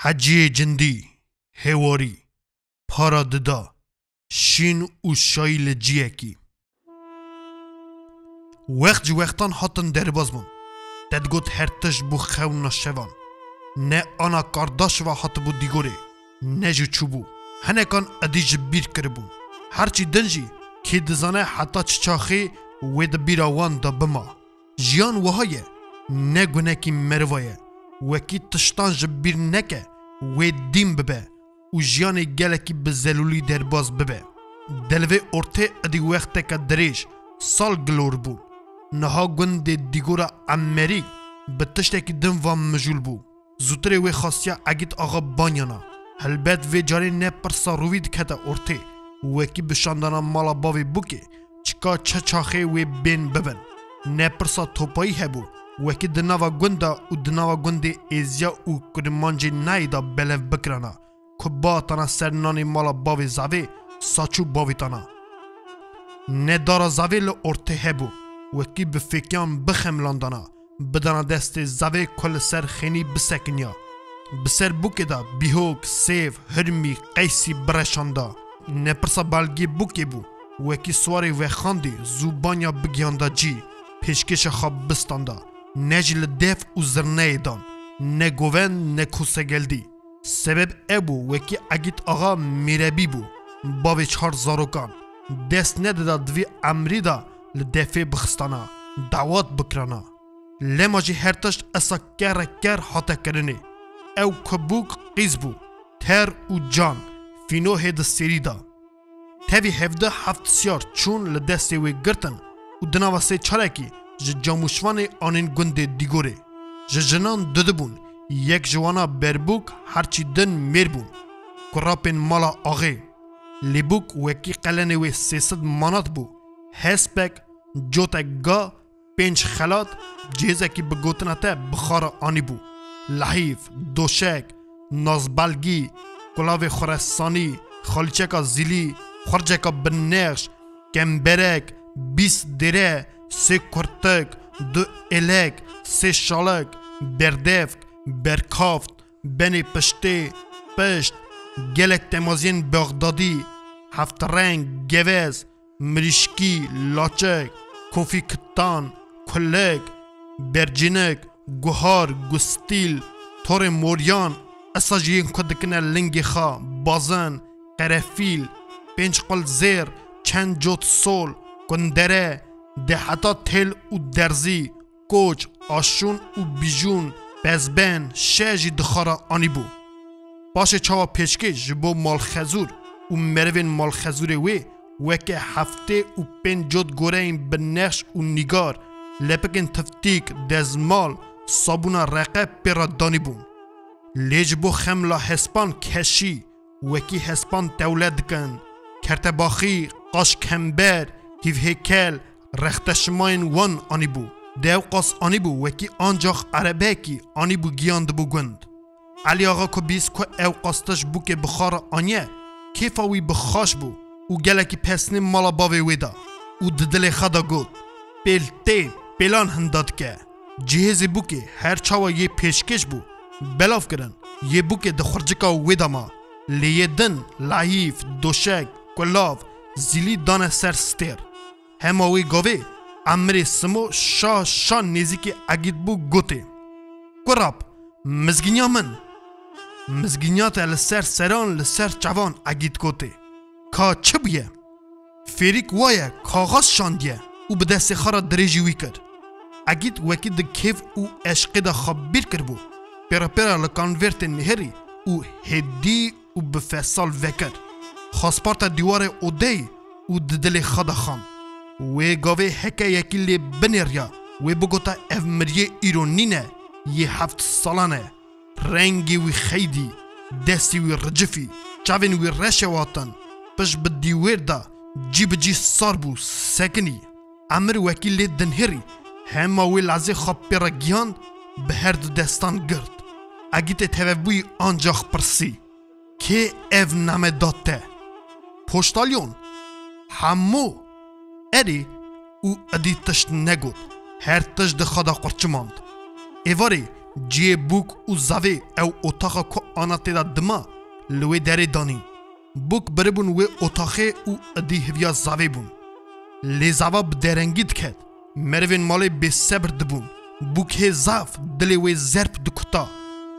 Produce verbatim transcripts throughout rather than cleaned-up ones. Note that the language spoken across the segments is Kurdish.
Qeciyê cindî, hêwarî, para dida, şîn û şayî li ciyekî. Wext ji wextan hatin derbaz bûn. Te digot her tişt bû xewna şevan. Ne ana kardaşiva hatibû dîgorê, ne jî çûbû. Hinekan edî ji bîr kiribûn. Herçî din jî kê dizane heta çi çaxê wê di bîra wan de bima. Jiyan wiha ye, ne gunekî meriva ye. Wekî tiştan ji bîr neke, wê dîn bibe û jiyanê gelekî bi zelûlî derbaz bibe. Delvê ortê edî wexteke dirêj, sal gilor bûn. Niha gundê Dîgora Emerî bi tiştekî din va mijûl bû. Zûtirê wê xastiya Egît Axa banyana. Helbet vê carê ne pirsa rûvî dikete ortê, wekî bi şandana mala bavê bûkê, çika çi çaxê wê bên bibin. Ne pirsa topayî hebû, wekî di nava gund de û di nava gundê Êziya û Kurmancê Nayê de belev bikirana, ku batana ser nanê mala bavê zavê, saçû bavîtana. Ne dara zavê li ortê hebû, wekî bi fêkiyan bixemlandana, bidana destê zavê ku li ser xênî bisekiniya. Bi ser bûkê de bîhok, sêv, hirmî, qeysî bireşanda. Nepirsa belgê bûkê bû, wekî siwarê vexandî zû banya bigihanda cî, pêşkêşa xwe bistanda. Ne jî li dev û zirneyê dan, ne govend, ne kosegeldî. Sebeb ew bû, wekî Egît Axa mêrebî bû, bavê çar zarokan. Dest nedida di vî emrî de li defê bixistana, dawat bikirana. Lema jî her tişt esa kerek ker hate kirinê. Ew ku bûk qîz bû, ter û can, fîno hê di sêrî de. Tevî hevdeh heft siyar çûn li destê wê girtin û di nava sê çarekî ji Camûşvanê anîn gundê Dîgorê. Ji jinan dudibûn, yek ji wana berbûk, herçî din mêr bûn. Kurapên mala axê. Lê bûk wekî qelenê wê sê sed manat bû. Hespek, cotek ga, pênc xelat, cihêzekî bi gotina te bi xwe re anîbû. Lehîv, doşek, nazbelgî, kulavê xuresanî, xalîçeka zîlî, xurceka binexş, kemberek, bîst dêre, sê kurtik, du êlek, sê şalek, berdevk, berkaft, benê piştê, pişt, gelek temaziyên Bexdadî, heftreng, gevez, mirîşkî, laçek, kofî kitan, kulek, bercînik, guhar, gustîl, torê moriyan, esa jî yên ku dikine lingê xwe, bazin, qerefîl, pênc qul zêr, çend cot sol, kundere, deheta têl û derzî, koç, aşûn û bîjûn, pezben, şe jî di xwe re anîbû. Paşê çawa pêşkêş ji bo malxezûr û merivên malxezûrê wê weke heftê û pênc cot goreyên bi nexş û nîgar, lepikên tiftîk, dezmal, sabûna reqe pê re danîbûn. Lê ji bo xemla hespan keşî, wekî hespan tewle dikin, kertebaxî, qaşkember, hîvhêkel, rexteşimayên wan anîbû. Di ewqas anîbû wekî ancax erebekî anîbû giyandibû gund. Elî Axa ku bîst ku ewqas tişt bûkê bi xwe re aniye, kêfa wî bi xaş bû û gelekî pesnê mala bavê wê da û di dilê xwe de got, pêl tê, pêlan hinda dike. Cihêzê bûkê her çawa yê pêşkêş bû, belav kirin, yê bûkê di xurcika wê de ma, lê yê din, lehîv, doşek, kulav, zîlî dane ser stêr. Hema wê gavê Emirê Simo şa şa nêzîkî Egît bû gotê, Kurap, mizgîniya min! Mizgîniya te li ser seran, li ser çavan, Egît gotê. Ka çi bûye? Fêrîk waye, kaxaz şandiye û bi destê xwe re dirêjî wî kir. Egît wekî di kêf û eşqê de xwe bîr kiribû. Pêra pêra li kanvertê nihêrî û hêdî û bi fesal vekir. Xwesparta dîwarê odeyê û di dilê xwe de xand. Wê gavê heke yekî lê binêriya, wê bigota ev miriyê îro nîne, yê heft salan e. Rengê wî xeydî, destê wî ricifî, çavên wî reşewatin, pişt bi dîwêr de cî bi cî sar bû, sekinî. Emir wekî lê dinhêrî, hema wê lezê xwe pê re gihand, bi her du destan girt. Egîtê tevebûyî ancax pirsî, Kê ev name da te? Poştalyon, hemû. Erê, û edî tişt negot, her tişt di xwe de qurçimand. Êvarê Cihê bûk û zavê ew otaxa ku ana tê de dima li wê derê danîn. Bûk biribûn wê otaxê û idî hiviya zavê bûn. Lê zava bi derengî diket. Merivên malê bêsebr dibûn. Bûk hê zaf dilê wê zerp dikuta.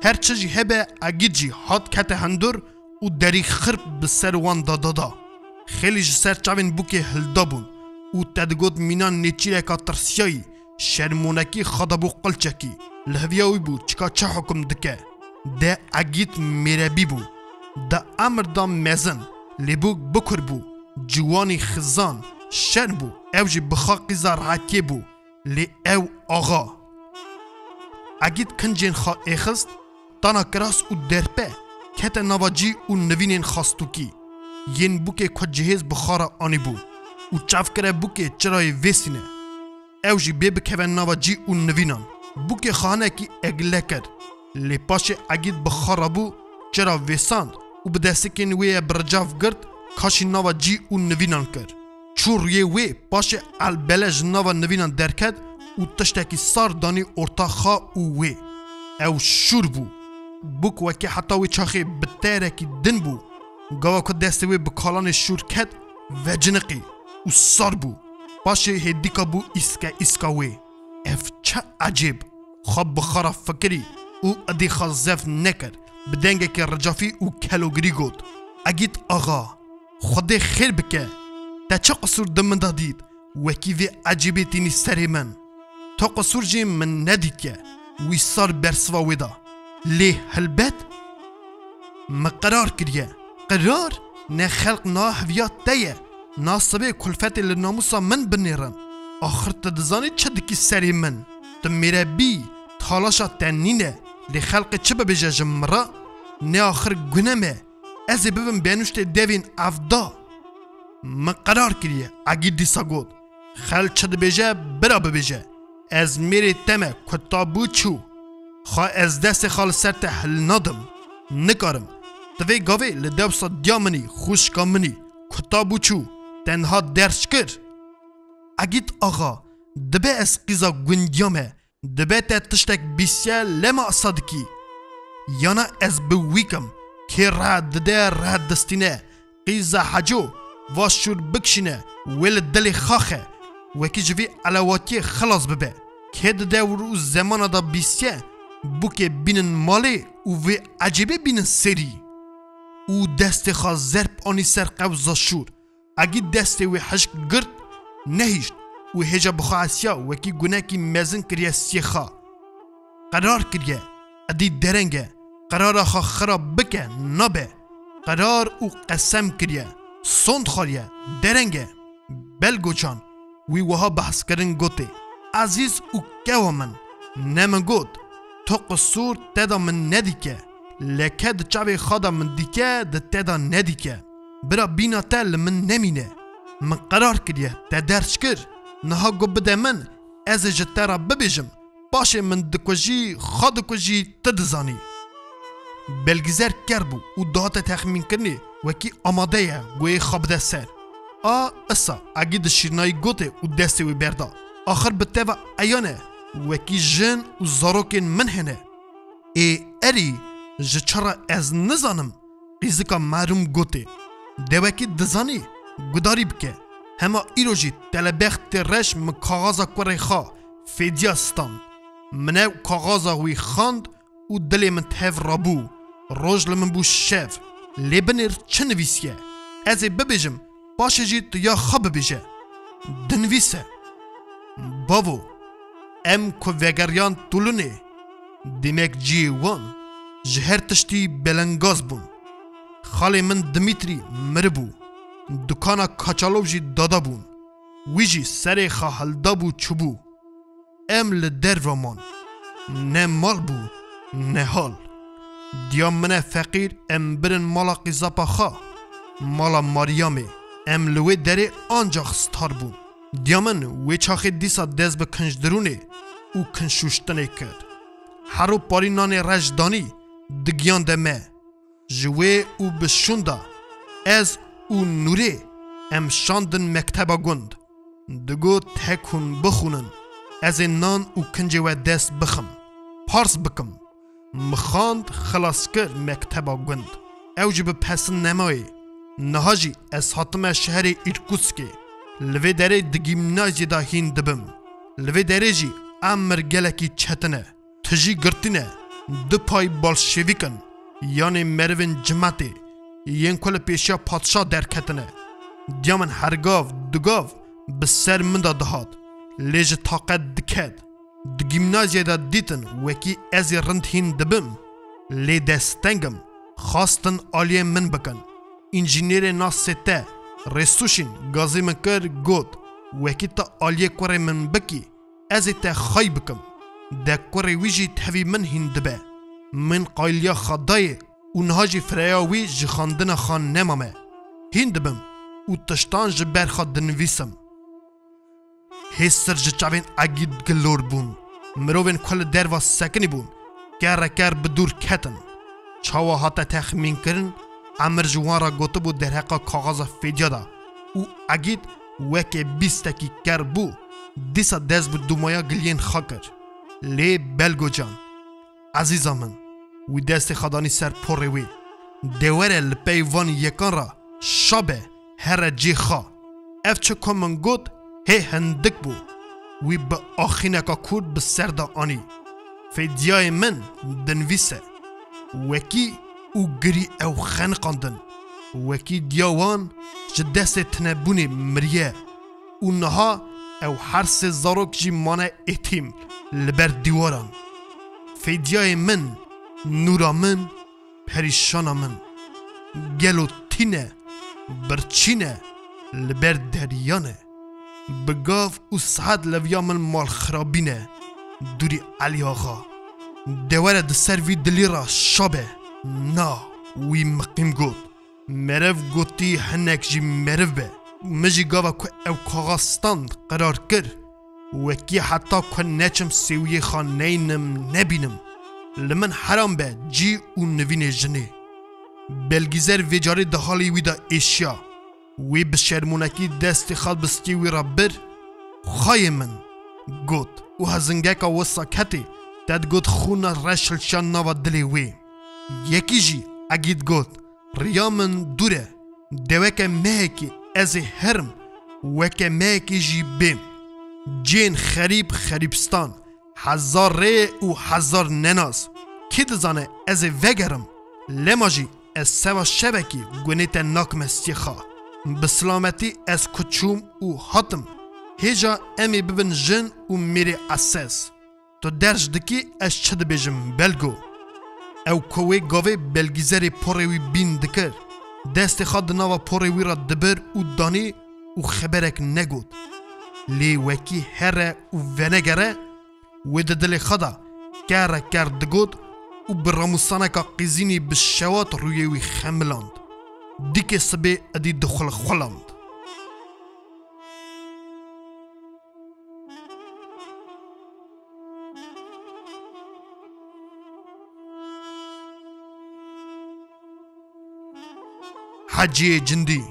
Her çi jî hebe Egîd jî hat kete hundir û derî xirp bi ser wan de dada. Xêlî ji ser çavên bûkê hildabûn û te digot mîna nêçîreka tirsiyayî, şermonekî xwe dabû qilçekî. Li hiviya wî bû çika çi hukum dike. De Egîd mêrebî bû. De emir da mezin, lê bûk bikur bû. Ciwanî xizan, şerm bû. Ew jî bi xwe qîza rehetiyê bû. Lê ew axa. Egîd kincên xwe êxist, tana kiras û derpe, kete nava cî û nivînên xastûkî. Yên bûkê ku cihêz bi xwe re anîbû û çav kire bûkê çirayê vêsîne. Ew jî bê bikeve nava cî û nivînan. Bûkê xanekî egle kir. Lê paşê Egîd bi xwe re bû, çira vêsand û bi destikên wê ye bi ricav girt, kaşî nava cî û nivînan kir. Çû rûyê wê, paşê elbele ji nava nivînan derket û tiştekî sar danî orta xwe û wê. Ew şûr bû. Bûk wekî heta wê çaxê bi terekî din bû. Gava ku destê wê bi kalanê şûr ket, veciniqî û sar bû. Paşê hêdîka bû îske îska wê. Ev çi ecêb! Xwe bi xwe re fikirî û idî xwe zef nekir. Bi dengekî ricafî û kelogirî got, Egîd axa, Xwedê xêr bike. Te çi qisûr di min de dît, wekî vê ecêbê tînî serê min? Tu qisûr jî min nedîtiye. Wî sar bersiva wê da. Lê helbet min qirar kiriye. Qirar? Ne xelq na heviya te ye. Na sibê kulfetê li namûsa min binêrin. Axir tu dizanî çi dikî serê min? Tu mêre bî, talaşa te nîne. Lê xelqê çi bibêje ji min re? Ne axir gune me. Ez ê bibim benuştê devên evda. Min qirar kiriye, Egîd dîsa got. Xel çi dibêje, bira bibêje. Ez mêrê te me, kuta bû çû. Xwe ez destê xwe li ser te hilnadim. Nikarim. Ti vê gavê li dewsa diya min î, xwişka min î, kuta bû çû. Te niha derç kir. Egîd axa, dibe ez qîza gundiya me. Dibe te tiştek bîstiye lema esa dikî. Yana ez bi wî kim, kê rehet dide, rehet distîne. Qîza heco, va şûr bikişîne, wê li dilê xaxe. Wekî ji vî elewatiyê xilas bibe. Kê di dewr û zemana de bîstiye, bûkê bînin malê û vê ecêbê bînin serî. Û destê xwe zerp anî ser qewza şûr. Egîd destê wê hişk girt, nehişt û hêja bi xwe hesiya wekî gunekî mezin kiriye siyê xwe. Qerar kiriye, edî dereng e, qerara xwe xira bike, nabe. Qerar û qesem kiriye, sond xwariye, dereng e. Belgoçan, wî wiha behs kirin gotê, Ezîz û kewa min, ne min got, tu qisûr te de min nedîke, leke di çavê xwe de min dîke, di te de nedîke. Bira bîna te li min nemîne. Min qerar kiriye, te derç kir. Niha got bide min, ez ê ji te re bibêjim. Paşê min dikujî, xwe dikujî, tu dizanî. Belgîzer ker bû û dihate texmînkirinê, wekî amade ye, goyê xwe bide ser. A, isa, Egîd di şîrnayî gotê û destê wê berda. Axir bi te ve eyan e, wekî jin û zarokên min hene. Ê erî, ji çi re ez nizanim? Qîzika merûm gotê. Dewekî dizanî, gudarî bike. Hema îro jî telebextê reş min kaxaza kurê xwe fêdiya stand. Min ew kaxaza wî xwend û dilê min tev rabû. Roj li min bû şev. Lê binêr çi nivîsiye? Ez ê bibêjim, paşê jî tu ya xwe bibêje. Dinivîse. Bavo, em ku vegeriyan Tulûnê, demek cihê wan ji her tiştî belengaz bûn. Xalê min Dimîtrî miribû. Dukana kaçalov jî dada bûn. Wî jî serê xwe hildabû çûbû. Em li derve man. Ne mal bû, ne hal. Diya min e feqîr, em birin mala qîzapa xwe, mala Maryamê. Em li wê derê ancax star bûn. Diya min wê çaxê dîsa dest bi kinjdirûnê û kinşûştinê kir. Hero parî nanê reş danî, digiyande me. Ji wê û bi şûnda ez û Nûrê em şandin mekteba gund. Digot tek hûn bixwînin, ez ê nan û kincê we dest bixim. Pars bikim. Min xand, xilas kir mekteba gund. Ew jî bi pesin nemayê. Niha jî ez hatime şeherê Îrkutskê. Li vê derê di gîmnazyê de hîn dibim. Li vê derê jî emir gelekî çetin e. Tijî girtî ne, du pay bolşevîk in, yanê merivên cimetê, yên ku li pêşiya padşah derketine. Diya min her gav, du gav bi ser min de dihat, lê ji taqet diket. Di gîmnazyê de dîtin wekî ez ê rind hîn dibim, lê desteng im, xwestin aliyê min bikin. Înjînêrê nasê te, Rêsûşîn, gazî min kir, got, wekî tu aliyê kurê min bikî, ez ê te xay bikim. De kurê wî jî tevî min hîn dibe. Min qayliya xwe dayê û niha jî fireya wî ji xwendina xwe nemame. Hîn dibim û tiştan ji ber xwe dinivîsim. Hêstir ji çavên Egîd gilor bûn. Mirovên ku li derva sekinî bûn, kereker bi dûr ketin. Çawa hate texmînkirin, Emir ji wan re gotibû derheqa kaxaza fêdiya de û Egîd weke bîstekî ker bû, dîsa dest bi dûmaya giliyên xwe kir. Lê Belgocan, ezîza min, wî destê xwe danî ser porê wê. De were li pey van yekan re şa be, here cê xwe. Ev çi ku min got, hê hindik bû. Wî bi axîneka kûr bi ser de anî. Fêdiyayê min dinivîse. Wekî û girî ew xeniqandin. Wekî diya wan ji destê tinebûnê miriye. Û niha ew her sê zarok jî mane êtîm li ber dîwaran. Fêdiyayê min, nûra min, perîşana min. Gelo tîne, birçîne, li ber deriyan e. Bi gav û saet leviya min malxirabî ne, dûrî Elî Axa. De were di ser vî dilî re şa be. Na, wî miqîm got. Meriv gotî hinek jî meriv be. Min jî gava ku ew kaxaz stand qerar kir. Wekî heta ku neçim sêwiyê xwe neynim nebînim. Li min heram be cî û nivînê jinê. Belgîzer vê carê di halê wî de êşiya. Wê bi şermûnekî destê xwe bi stiyê wî re bir. Xwayê min, got û hezingeka wisa ketê, te digot xûna reş hilşiya nava dilê wê. Yekî jî Egîd got, riya min dûr e. De weke mehekê ez ê herim, weke mehekê jî bêm. Cihên xerîb xerîbistan, hezar rê û hezar nenas. Kî dizane ez ê vegerim? Lema jî ez seva şevekî gunê te nakime stiyê xwe. Bi silametî ez ku çûm û hatim. Hêja em ê bibin jin û mêrê Eses. Tu derc dikî ez çi dibêjim, Belgo? Ew ku wê gavê Belgîzerê porê wî bîn dikir, destê xwe di nava porê wî re dibir û danî û xeberek negot. Lê wekî here û venegere, wê di dilê xwe de kere ker digot û bi ramûsaneka qîzînî bi şewat rûyê wî xemiland. Dîkê sibê edî dixulixuland. Heciyê Cindî,